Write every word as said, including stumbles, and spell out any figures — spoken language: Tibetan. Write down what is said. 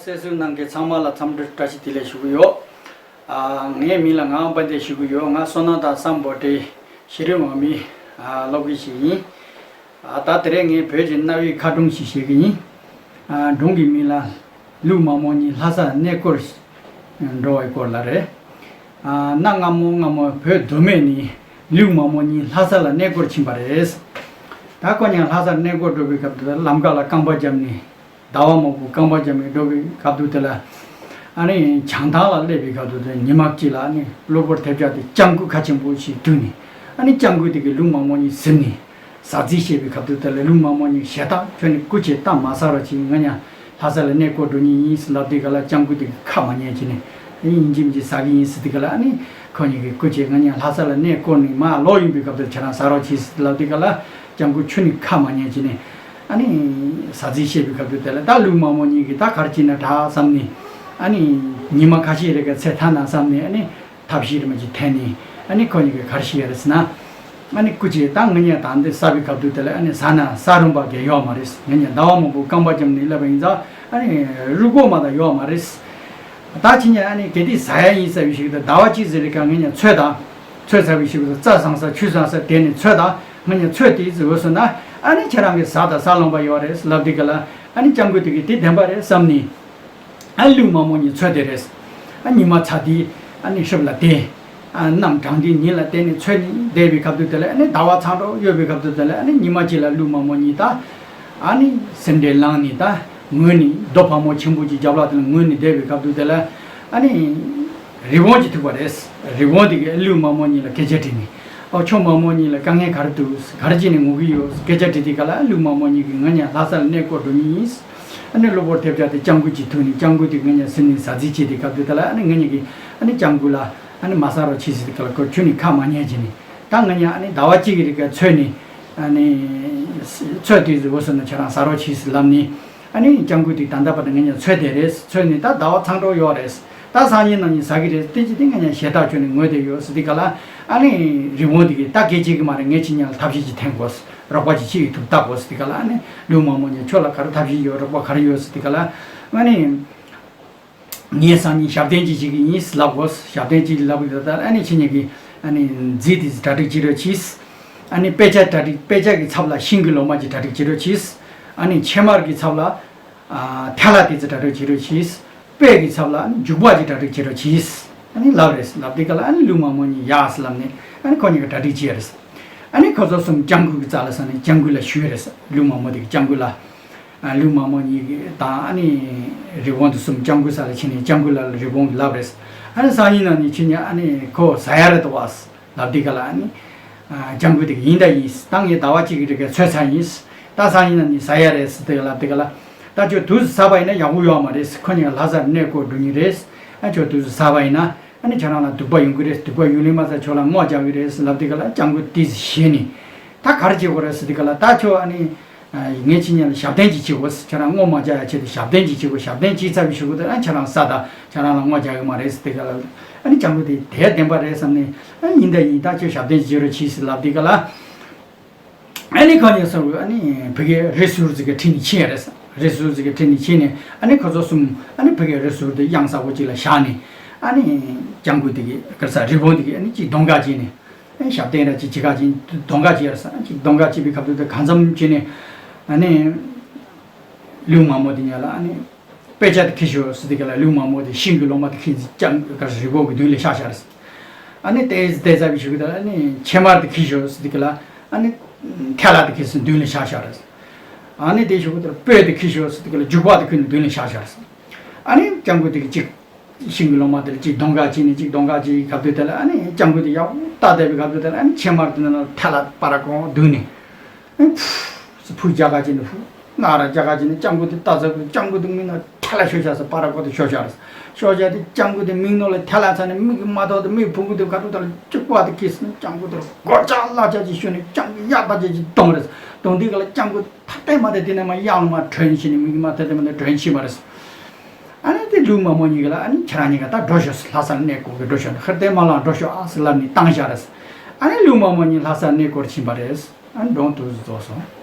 གསན་ཞུ་གནང་མཁན་ཚང་མ་ལ་འཚམས་འདྲི་བཀྲ་ཤིས་བདེ་ལེགས་ཞུ་གི་ཡོད། ཨ། ངའི་མིང་ལ་ངག་དབང་དཔལ་ལྡན་ཞུ་གི་ཡོད། ང་བསོད་ནམས་དང་སམ་བྷོ་ཊའི་ཤེས་རིག་འོག་མའི་ཨ་སློབ་དགེ་ཞིག་ཡིན། ཨ། ད་དེ་རིང་ངས་བོད་ཀྱི་གནའ་བོའི་ཁ་སྒྲུང་ཞིག་བཤད་གི་ཡིན། ཨ། སྒྲུང་གི་མིང་ལ་ཀླུ་དམར་མོ་གཉིས་ལྷ་སར་གནས་སྐོར་འགྲོ་བའི་སྐོར་ལ་རེད། ཨ། གནའ་སྔ་མོ་སྔ་མོ་བོད་མདོ་སྨད་ནས་ཀླུ་དམར་མོ་གཉིས་ལྷ་ས་ལ་གནས་སྐོར་ཕྱིན་པ་རེད། ད་ཁོ་གཉིས་ལྷ་སར་གནས་སྐོར་འགྲོ་བའི་སྐབས་དེར་ལམ་ཁ་ལ་རྐང་པ་བརྒྱབ་ནས། ཟླ་བ་དམར་པོ་རྐང་པ་བརྒྱབ་ནས་འགྲོ་བའི་སྐབས་དུས་དེ་ལ། ཨ་ནི་བྱང་ཐང་ལ་སླེབས་པའི་སྐབས་དུས་དེ་ཉི་མ་གཅིག་ལ་ཨ་ནི་གློ་བུར་དེ་བྱས་ཏེ་སྐྱབས་མགོན་ཁ་ཆེན་པོ་ཞིག་འདུག་ནས། ཨ་ནི་སྐྱབས་མགོན་དེ་གིས་ཀླུ་དམར་མོ་གཉིས་གཟིམ་ནས་ཟ་རྩིས་བྱེད་པའི་སྐབས་དུས་དེ་ལ་ཀླུ་དམར་མོ་གཉིས་ཞེ་དྲག་ཁྱོད་ནི་སྐུ་མཁྱེན། ད་མ་ཟ་རོགས་གྱིས། ང་གཉིས་ལྷ་ས་ལ་གནས་སྐོར་འགྲོ་མཁན་ཡིན་ཟེར་ལབ་དུས་ག་ལ་སྐྱབས་མགོན་དེ་གིས་ཁ་མ་ཉན་བྱས་ནས། ཨ་ནི་ཡིན་གཅིག་མིན་གཅིག་ཟ་གི་ཡིན་ཟེར་དུས་ག་ལ། ཨ་ནི་ཁོ་གཉིས་ཀྱིས་སྐུ་མཁྱེན། ང་གཉིས་ལྷ་ས་ལ་གནས་སྐོར་ནས་མར་ལོག་ཡོང་པའི་སྐབས་དུས་ཁྱེད་རང་ཟ་རོགས་གྱིས་ཟེར་ལབ་དུས་ག་ལ། སྐྱབས་མགོན་ཁྱོད་ནི་ཁ་མ་ཉན་བྱས་ནས། ཨ་ནི་ཟ་རྩིས་བྱེད་པའི་སྐབས་དུས་དེ་ལ་ད་ཀླུ་དམར་མོ་གཉིས་ཀྱིས་ད་ག་རེ་བྱས་ན་དྲག་བསམ་ནས། ཨ་ནི་ཉི་མ་ཁ་ཤས་རེ་ག་ཚེ་ཐར་ན་བསམ་ནས། ཨ་ནི་ཐབས་ཤེས་རེ་མ་ཅིག་འཐེན་ནས། ཨ་ནི་ཁོ་གཉིས་ཀྱིས་ག་རེ་བྱས་ཡོད་རེད་ཟེར་ན། ཨ་ནི་སྐུ་མཁྱེན། ད་ང་གཉིས་ད་འདི་ཟ་བའི་སྐབས་དུས་དེ་ལ་ཨ་ནི་ཟ་ན་ཟ་རུང་བ་གས་ཡོད་མ་རེད། ང་གཉིས་ཟླ་བ་དམར་པོ་རྐང་པ་བརྒྱབ་ནས་སླེབས་པ་ཡིན་ཙང་། ཨ་ནི་རུས་ཁོག་མ་དག་ཡོད་མ་རེད། ད་ཁྱེད་གཉིས་ཨ་ནི་གལ་ཏེ་ཟ་ཡ་ཡིན་ཟེར་བའི་ཞིག་ད་ཟླ་བ་གཅིག་ཟེར་རེ་ག་ང་གཉིས་ཚོད་ད། ཚོད་ཟ་བའི་ཞིག་ད་རྩྭ་བཟང་ས་ཆུ་བཟང་ས་དེ་ནས་ཚོད་ད། ང་གཉིས་ཚོད་དེ་ཟེར་འོས་སོང་ན། ཨ་ནི་ཁྱེད་རང་གིས་ཟ་ད་ཟ་ལོང་པ་ཡོད་རེད་ལབ་དུས་ག་ལ། ཨ་ནི་སྐྱབས་མགོན་དེ་གིས་དེ་བདེན་པ་རེད་བསམ་ནས། ཨ་ཀླུ་དམར་མོ་གཉིས་ཚོད་དེ་རེད། ཨ་ཉི་མ་ཚ་དེ་ཨ་ནི་ཧྲིབ་ལ་བསྡད། ཨ་གནམ་གྲང་དེ་ཉིན་ལ་བསྡད་ནས་ཚོད་ནས་བསྡད་པའི་སྐབས་དུས་དེ་ལ། ཨ་ནི་ཟླ་བ་ཚ་འགྲོ་ཡོད་པའི་སྐབས་དུས་དེ་ལ། ཨ་ནི་ཉི་མ་གཅིག་ལ་ཀླུ་དམར་མོ་གཉིས་ད་ཨ་ནི་སེམས་ཁྲལ་ལངས་ནས། ད་ངུས་ནས་རྡོ་ཕག་མོ་ཆེན་པོ་གཅིག་རྒྱབ་ལ་དེ་ལ་ངུས་ནས་བསྡད་པའི་སྐབས་དུས་དེ་ལ། ཨ་ནི་རི་བོང་གཅིག་ཐུག་པ་རེད། རི་བོང་དེ་གིས་ཀླུ་དམར་མོ་གཉིས་ལ་སྐད་ཆ་དྲིས་ནས། ཨོ་ཁྱོད་དམར་མོ་གཉིས་ལ་དཀའ་ངལ་ག་རེ་འདུག་ག་རེ་བྱས་ནས་ངུ་གི་ཡོད་སྐད་ཆ་དྲིས་དུས་ག་ལ། ཀླུ་དམར་མོ་གཉིས་ཀྱིས་ང་གཉིས་ལྷ་ས་ལ་གནས་སྐོར་འགྲོ་མཁན་ཡིན། ཨ་ནི་གློ་བུར་དེ་བྱས་ཏེ་སྐྱབས་མགོན་གཅིག་ཐུག་ནས། སྐྱབས་མགོན་དེ་ང་གཉིས་གཟིམ་ནས་ཟ་རྩིས་བྱེད་དུས་སྐབས་དུས་དེ་ལ། ཨ་ནི་ང་གཉིས་ཀྱིས་ཨ་ནི་སྐྱབས་མགོན་ལ་ཨ་ནི་མ་ཟ་རོགས་བྱེད་ཟེར་དུས་ག་ལ། ཁོ་ཁྱོད་ནི་ཁ་མ་ཉན་བྱས་ནས། ད་ང་གཉིས་ཨ་ནི་ཟླ་བ་གཅིག་གི་རིང་ག་ཚོད་ནས་ཨ་ནི་ཚོད་དུས་ཟེར་འོས་སོང་ན་ཁྱེད་རང་ཟ་རོགས་བྱེད་ཟེར་ལབ་ནས། ཨ་ནི་སྐྱབས་མགོན་དེ་ད་ལྟ་བར་དུ་ང་གཉིས་ཚོད་དེ་རེད། ཚོད་ནས་ད་ཟླ་བ་ཚ་འགྲོ་ཡོད་རེད། ད་སང་ཉིན་གནངས་ཉིན་ཟ་གི་རེད། དེ་ཅི་སྟེ་ང་གཉིས་ཞེ་དྲག་ཁྱོད་ནི་ངུས་བསྡད་ཡོད་ཟེར་དུས་ག་ལ། ཨ་ནི་རི་བོང་དེ་གིས་ད་སྐད་ཆ་གི་མ་རེད། ངས་ཁྱེད་གཉིས་ལ་ཐབས་ཤེས་ཅིག་འཐེན་དགོས། རོགས་པ་ཅིག་ཁྱེད་ཀྱིས་ཐུག་ལྟ་དགོས་ཟེར་དུས་ག་ལ། ཨ་ནི་ཀླུ་དམར་མོ་གཉིས་ཁྱོད་ལ་ག་རེ་ཐབས་ཤེས་ཡོད། རོགས་པ་ག་རེ་ཡོད་ཟེར་དུས་ག་ལ། ཨ་ནི་ངས་སང་ཉིན་ཞབས་བརྟན་ཅིག་བྱེད་ཀྱི་ཡིན་ལབ་དགོས། ཞབས་བརྟན་ཅིག་ལབ་དགོས་ད་ལ། ཨ་ནི་ཁྱེད་གཉིས་ཀྱིས་ཨ་ནི་རྫས་དེ་གྲ་སྒྲིག་བྱེད་རོགས་གྱིས། ཨ་ནི་དཔེ་ཆ་གྲ་སྒྲིག་དཔེ་ཆ་གི་ཚབ་ལ་ཤིང་གི་ལོ་མ་ཅིག་གྲ་སྒྲིག་བྱེད་རོགས་གྱིས། ཨ་ནི་ཕྱེ་མར་གྱི་ཚབ་ལ་ཨ་ཐལ་བ་དེ་ཚོ་གྲ་སྒྲིག་བྱེད་རོགས་གྱིས། དཔེ་གི་ཚབ་ལ་ཨ་ནི་རྒྱུག་པ་ཅིག་གྲ་སྒྲིག་བྱེད་རོགས་གྱིས། ཨ་ནི་ལབ་རེད། ལབ་དུས་ག་ལ་ཨ་ནི་ཀླུ་དམར་མོ་གཉིས་ཡག་ཟེར་ལབ་ནས། ཨ་ནི་ཁོ་གཉིས་ཀྱིས་གྲ་སྒྲིག་བྱས་རེད། ཨ་ནི་ཁོ་ཚོ་གསུམ་སྐྱབས་མགོན་གྱི་རྩ་ལ་སོང་ནས་སྐྱབས་མགོན་ལ་ཞུས་རེད། ཀླུ་དམར་མོ་དེ་གིས་སྐྱབས་མགོན་ལ། ཨ་ཀླུ་དམར་མོ་གཉིས་ཀྱིས་དང་ཨ་ནི་རི་བོང་དེ་གསུམ་སྐྱབས་མགོན་ས་ལ་ཕྱིན་ནས་སྐྱབས་མགོན་ལ་རི་བོང་གིས་ལབ་རེད། ཨ་ནི་སང་ཉིན་གནངས་ཉིན་ཁྱེད་གཉིས་ཨ་ནི་ཁོ་ཟ་ཡ་རེད་དོ་བ་ལབ་དུས་ག་ལ། ཨ་ནི་ཨ་སྐྱབས་མགོན་དེ་གིས་ཡིན་ད་ཡིན། ད་ངས་ཟླ་བ་གཅིག་གི་རིང་ག་ཚོད་ཚར་ཡིན། ད་སང་ཉིན་གནངས་ཉིན་ཟ་ཡ་རེད་ཟེར་དུས་ག་ལ། དུས་ག་ལ་ད་ཁྱོད་དུས་སུ་ཟ་བ་ཡིན་ན་ཡག་པོ་ཡོད་མ་རེད། ཁོ་གཉིས་ལྷ་སར་གནས་སྐོར་འགྲོ་མཁན་རེད། ཨ་ཁྱོད་དུས་སུ་ཟ་བ་ཡིན་ན། ཨ་ནི་ཁྱེད་རང་ལ་སྡུག་པ་ཡོང་གི་རེད། སྡུག་པ་ཡོང་ལེ་མ་ཚད་ཁྱོད་ལ་རྔོ་རྒྱག་གི་རེད་ལབ་དུས་ག་ལ། སྐྱབས་མགོན་དེས་ཞེད་ནས། ད་ག་རེ་བྱེད་དགོས་རེད་ཟེར་དུས་ག་ལ། ད་ཁྱོད་ཨ་ནི་ངས་ཁྱེད་གཉིས་ལ་ཞབས་བརྟན་ཅིག་བྱེད་དགོས། ཁྱེད་རང་རྔོ་མ་རྒྱག་ཡ་ཆེད་དུ་ཞབས་བརྟན་ཅིག་བྱེད་དགོས། ཞབས་བརྟན་ཅིག་ཚར་བའི་གཞུག་གུ་དེ་ཨ་ཁྱེད་རང་ཟ་ད། ཁྱེད་རང་ལ་རྔོ་རྒྱག་གི་མ་རེད་ཟེར་དུས་ག་ལ། ཨ་ནི་སྐྱབས་མགོན་དེས་དེ་བདེན་པ་རེད་བསམ་ནས། ཨ་ཡིན་ད་ཡིན། ད་ཁྱོད་ཞབས་བརྟན་ཅིག་བྱེད་རོགས་གྱིས་ཟེར་ལབ་དུས་ག་ལ། ཨ་ནི་ཁོ་གཉིས་གསུམ་ཨ་ནི་ཕ་གིའི་རི་ཟུར་ཟིག་གི་འཁྲིས་ནས་ཕྱིན་རེད། རི་ཟུར་ཟིག་གི་འཁྲིས་ནས་ཕྱིན་ནས། ཨ་ནི་ཁོ་ཚོ་གསུམ་ཨ་ནི་ཕ་གིའི་རི་ཟུར་དེ་གཡང་གཟར་པོ་ཅིག་ལ་བཞག་ནས། ཨ་ནི་སྐྱབས་མགོན་དེ་གིས་ག་རེ་ཟ། རི་བོང་དེ་གིས་ཨ་ནི་ཅིག་གདོང་ཁ་བྱས་ནས། ཨ་ནི་ཞབས་བརྟན་ར་ཅིག་བྱེད་ཁ་ཅིག་གདོང་ཁ་བྱས་ར་ཟ། ཅིག་གདོང་ཁ་བྱས་པའི་སྐབས་དུས་དེ་གང་འཚམ་བྱས་ནས། ཨ་ནི་ཀླུ་དམར་མོ་དེ་གཉིས་ལ་ཨ་ནི་དཔེ་ཆ་དེ་འཁྱེར་ཤོག་ཟེར་དུས་ག་ལ། ཀླུ་དམར་མོ་དེ་ཤིང་གི་ལོ་མ་དེ་འཁྱེར་ནས་སྐྱབས་ག་རེ་ཟ། རི་བོང་གི་མདུན་ལ་བཞག་བཞག་རེད། ཨ་ནི་ཏོག་ཙམ་ཏོག་ཙམ་བྱས་པའི་གཞུག་གུ་དེ་ལ་ཨ་ནི་ཕྱེ་མར་དེ་འཁྱེར་ཤོག་ཟེར་དུས་ག་ལ། ཨ་ནི་ཐལ་བ་དེ་འཁྱེར་ནས་མདུན་ལ་བཞག་བཞག་རེད། ཨ་ནི་དེའི་གཞུག་གུ་དེ་ལ་སྤོས་དེ་འཁྱེར་ཤོག་ཟེར་དུས་ག་ལ། རྒྱུག་པ་དེ་འཁྱེར་ནས་མདུན་ལ་བཞག་བཞག་རེད། ཨ་ནི་སྐྱབས་མགོན་དེ་གིས་གཅིག་ཤིང་གི་ལོ་མ་དེ་ལ་གཅིག་གདོང་ཁ་བྱས་ནས། གཅིག་གདོང་ཁ་བྱས། སྐབས་དེ་དེ་ལ་ཨ་ནི་སྐྱབས་མགོན་དེ་ཡག་པོ་ལྟ་བསྡད་པའི་སྐབས་དེ་དེ་ལ། ཨ་ནི་ཕྱེ་མར་དེ་ནང་ལ་ཐལ་བ་པར་གོང་བརྡུངས་ནས། ཨ་ནི་ཕུ་ཕུ་རྒྱག་ག་བྱས་ནས། ཕུ་ནག་ར་རྒྱག་ག་བྱས་ནས། སྐྱབས་མགོན་དེ་ལྟ་ཚར་དུས་སྐྱབས་མགོན་དེ་མིག་ནང་ཐལ་བ་ཤོར་བཞག་ཟེར། པར་གོང་དེ་ཤོར་བཞག་རེད། ཤོར་བཞག་དེ་སྐྱབས་མགོན་དེ་མིག་ནང་ལ་ཐལ་བ་ཚར་ནས། མིག་གིས་མ་མཐོང་དུས་མིག་ཕུང་པོ་དེ་ག་རུ་དང་ལ་གཅིག་པ་དེ་འཁྱེར་ནས། སྐྱབས་མགོན་དེ་ལ་སྒོར་ལྕགས་ལག་ལྕགས་ཅིག་གཞུས་ནས། སྐྱབས་མགོན་ཡག་པ་ཅིག་ཅིག་བརྡུངས་རེད། བརྡུངས་དུས་ག་ལ་སྐྱབས་མགོན་ཐ་དད་མ་དད་དེ་ནས་མར་གཡང་ལ་མར་བྲོས་ཕྱིན་ནས། མིག་གིས་མ་མཐོང་དུས་མ་ནས་བྲོས་ཕྱིན་པ་རེད། ཨ་ནི་དེ་ཀླུ་དམར་མོ་གཉིས་ཀྱིས་ལ། ཨ་ནི་ཁྱེད་རང་གཉིས་ཀ་ད་འགྲོ་ཤོག་ལྷ་སར་གནས་སྐོར་གྱི་འགྲོ་ཤོག་ཧུར་ཐག་མར་ལ་འགྲོ་ཤོག་ཨ་ཟེར་ལབ་ནས་བཏང་བཞག་རེད། ཨ་ནི་ཀླུ་དམར་མོ་གཉིས་ལྷ་སར་གནས་སྐོར་ཕྱིན་པ་རེད། ཨ་ནི་སྒྲུང་དེ་རྫོགས་སོང་།